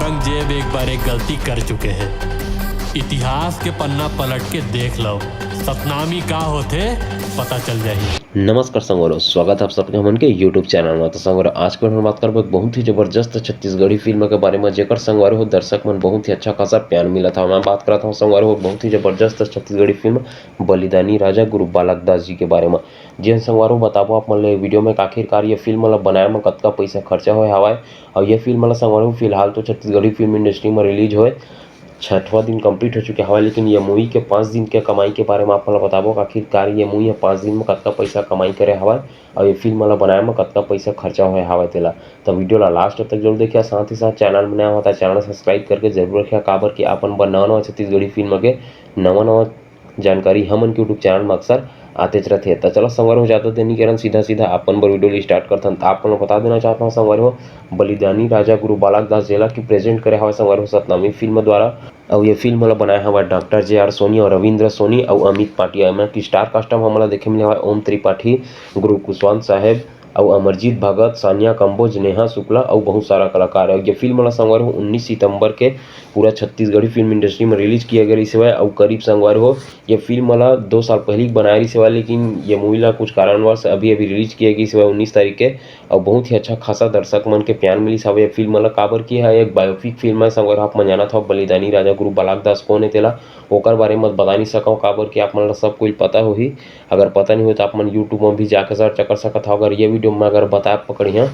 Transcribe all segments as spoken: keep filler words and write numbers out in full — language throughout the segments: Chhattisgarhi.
औरंगजेब एक बार एक गलती कर चुके हैं। इतिहास के पन्ना पलट के देख लो, सतनामी का होथे, पता चल जाही। नमस्कार संगवारी हो, स्वागत है आप सबके हमन के YouTube चैनल में। तो संगवारी हो, आज के हम बात करबो एक बहुत ही जबरदस्त छत्तीसगढ़ी फिल्म के बारे में, जेकर संगवारी हो दर्शक मन बहुत ही अच्छा खासा प्यार मिलत हवय। मैं बात करत हूँ संगवारी हो बहुत ही जबरदस्त छत्तीसगढ़ी फिल्म बलिदानी राजा गुरु बालक दास जी के बारे में। जी हाँ संगवारी हो, बताबो आप मन ले वीडियो में आखिरकार ये फिल्म ला बनाए में कतका पैसा खर्चा होए हवय। और ये फिल्म ला संगवारी हो फिलहाल तो छत्तीसगढ़ी फिल्म इंडस्ट्री में रिलीज होए छठवां दिन कंप्लीट हो चुके हवय, लेकिन ये मूवी के पाँच दिन के कमाई के बारे में आप मन ला बताबो, आखिरकार ये मूवी ह पाँच दिन में कतका पैसा कमाई करे हवय और ये फिल्म ला बनाए में कतका पैसा खर्चा होए हवय तेला। तो वीडियो ला लास्ट तक जरूर देखिए, साथ ही साथ चैनल में नया होता है, चैनल सब्सक्राइब करके जरूर रखिए, काबर कि आप मन बर नवा नवा छत्तीसगढ़ी फिल्म के नवा नवा जानकारी हमन के YouTube चैनल में अक्सर आतेच रथे। तो चलो संगवारी हो, ज्यादा देर नहीं करन, सीधा सीधा अपन बर वीडियो ला स्टार्ट करथन। तो आप मन ला बता देना चाहता हूँ संगवारी हो, बलिदानी राजा गुरु बालक दास जेला कि प्रेजेंट करे हवय संगवारी हो सतनामी फिल्म द्वारा। अउ ये फिल्म ला बनाए हवय डॉक्टर जे आर सोनी और रविंद्र सोनी अउ अमित पाटिया। एमा की स्टार कास्ट में हमन ला देखे मिले हवय ओम त्रिपाठी, गुरु कुशवंत साहेब अउ अमरजीत भगत, सानिया कंबोज, नेहा शुक्ला अउ बहुत सारा कलाकार है। ये फिल्म ला संगवारी हो उन्नीस सितंबर के पूरा छत्तीसगढ़ी फिल्म इंडस्ट्री में रिलीज किया गया रिहिस हवय अउ करीब संगवारी हो ये फिल्म ला दो साल पहले बनाए रिहिस हवय, लेकिन ये मूवी ला कुछ कारणवश अभी अभी रिलीज किया गया हवय उन्नीस तारीख के। अउ बहुत ही अच्छा खासा दर्शक मन के प्यार मिलिस हवय ये फिल्म ला, काबर कि यह एक बायोपिक फिल्म है संगवारी हो। आप मन जानत हव बलिदानी राजा गुरु बालक दास कौन है तेला, ओकर बारे में बता नहीं सकव, काबर कि आप मन ला सब कोई पता होही। अगर पता नहीं हो तो आप मन YouTube में भी जाके सर्च कर सकत हव। अगर ये वीडियो में अगर बता पकड़िया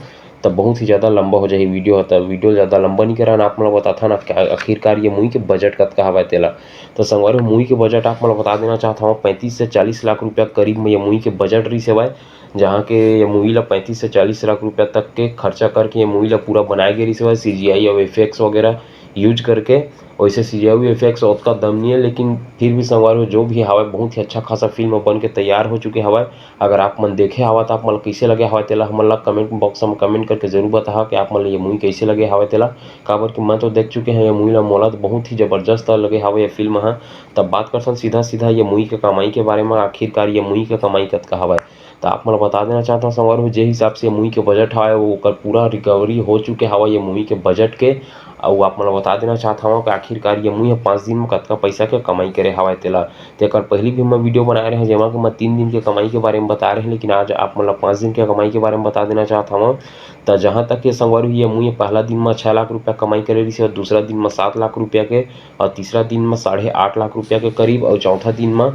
तो बहुत ही ज्यादा लंबा हो जाही वीडियो ह। तो वीडियो ज्यादा लंबा नहीं करन, आप मन ला बताथन आखिरकार ये मूवी के बजट कतका हवय तेला। तो संगवारी हो मूवी के बजट आप मन ला बता देना चाहत हव, पैंतीस से चालीस लाख रुपया के करीब में ये मूवी के बजट रिहिस हवय, जहाँ के ये मूवी ला पैंतीस से चालीस लाख रुपया तक के खर्चा करके ये मूवी ला पूरा बनाए गए रिहिस हवय। सीजीआई अउ इफेक्ट्स वगैरह यूज करके, वैसे सीजीआई इफेक्ट्स ओतका दम नहीं है, लेकिन फिर भी संगवारी हो जो भी हवय बहुत ही अच्छा खासा फिल्म बन के तैयार हो चुके हवय। अगर आप मन देखे हवा तो आप मन ला कइसे लगे हवय तेला हमन ला कमेंट बॉक्स में कमेंट करके जरूर बताहा कि आप मन ला ये मूवी कइसे लगे हवय तेला, काबर कि मैं तो देख चुके हैं ये मूवी ला, मोला तो बहुत ही जबरदस्त लगे हवय ये फिल्म ह। तब बात करथन सीधा सीधा ये मूवी के कमाई के बारे में, आखिरकार ये मूवी के कमाई कतका हवय। तो आप मन ला बता देना चाहता हूँ संगवारी हो, जे हिसाब से ये मूवी के बजट हवय वो ओकर पूरा रिकवरी हो चुके हवय ये मूवी के बजट के। अउ आप मन ला बता देना चाहत हवं कि आखिरकार ये मूवी ह पाँच दिन में कतका पैसा के कमाई करे हवय तेला। तेकर पहिली भी मैं वीडियो बनाए रहे, जेमा कि मैं तीन दिन के कमाई के बारे में बताए रहे, लेकिन आज आप मन ला पाँच दिन के कमाई के बारे में बता देना चाहत हवं। त जहाँ तक ये संगवारी हो ये मूवी ह पहला दिन में छः लाख रुपया कमाई करे रिहिस हे, दूसरा दिन में सात लाख रुपया के, और तीसरा दिन में साढ़े आठ लाख रुपया के करीब, और चौथा दिन में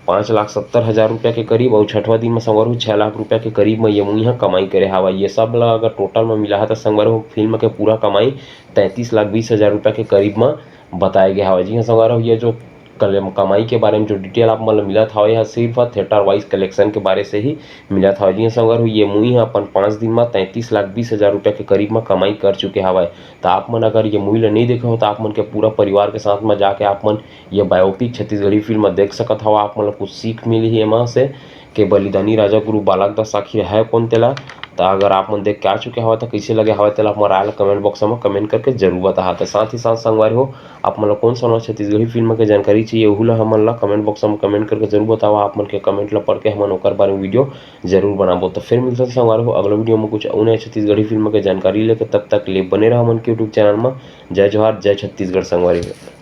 पाँच लाख सत्तर हजार रुपया के करीब, और छठवां दिन में संगवारी हो छः लाख रुपया के करीब में ये मूवी ह कमाई करे हवय। ये सब ला अगर टोटल में मिला है तो संगवारी हो फिल्म के पूरा कमाई तैंतीस लाख बीस हजार रुपया के करीब में बताए गए हवय। जी हाँ संगवारी हो, ये जो कल-, कमाई के बारे में जो डिटेल आप मन ल मिलत हवय, यह सिर्फ थिएटर वाइज कलेक्शन के बारे से ही मिलत हवय। जी हाँ संगवारी हो, ये मूवी ह अपन पाँच दिन में तैंतीस लाख बीस हजार रुपया के करीब में कमाई कर चुके हवय। त आप मन अगर ये मूवी ल नहीं देखे हो, तो आप मन के पूरा परिवार के साथ में जाके आप मन ये बायोपिक छत्तीसगढ़ी फिल्म देख सकत हव। आप मन ल कुछ सीख मिलही एमा से, के बलिदानी राजा गुरु बालक दास आखिर है कौन तेला। त अगर आप मन देख के आ चुके हवय, त कइसे लगे हवय तेला हमर राय ल कमेंट बॉक्स में कमेंट करके जरूर बताहा। त साथ ही साथ संगवारी हो, आप मन ल कौन सा नवा छत्तीसगढ़ी फिल्म के जानकारी चाहिए, ओहू ल हमन ल कमेंट बॉक्स में कमेंट करके जरूर बतावा। आप मन के कमेंट ल पढ़ के हमन ओकर बारे में वीडियो जरूर बनाबो। त फिर मिलथन संगवारी हो अगला वीडियो में कुछ अउ नया छत्तीसगढ़ी फिल्म के जानकारी लेके। तब तक ले बने रहा हमन के YouTube चैनल में। जय जोहार, जय छत्तीसगढ़ संगवारी हो।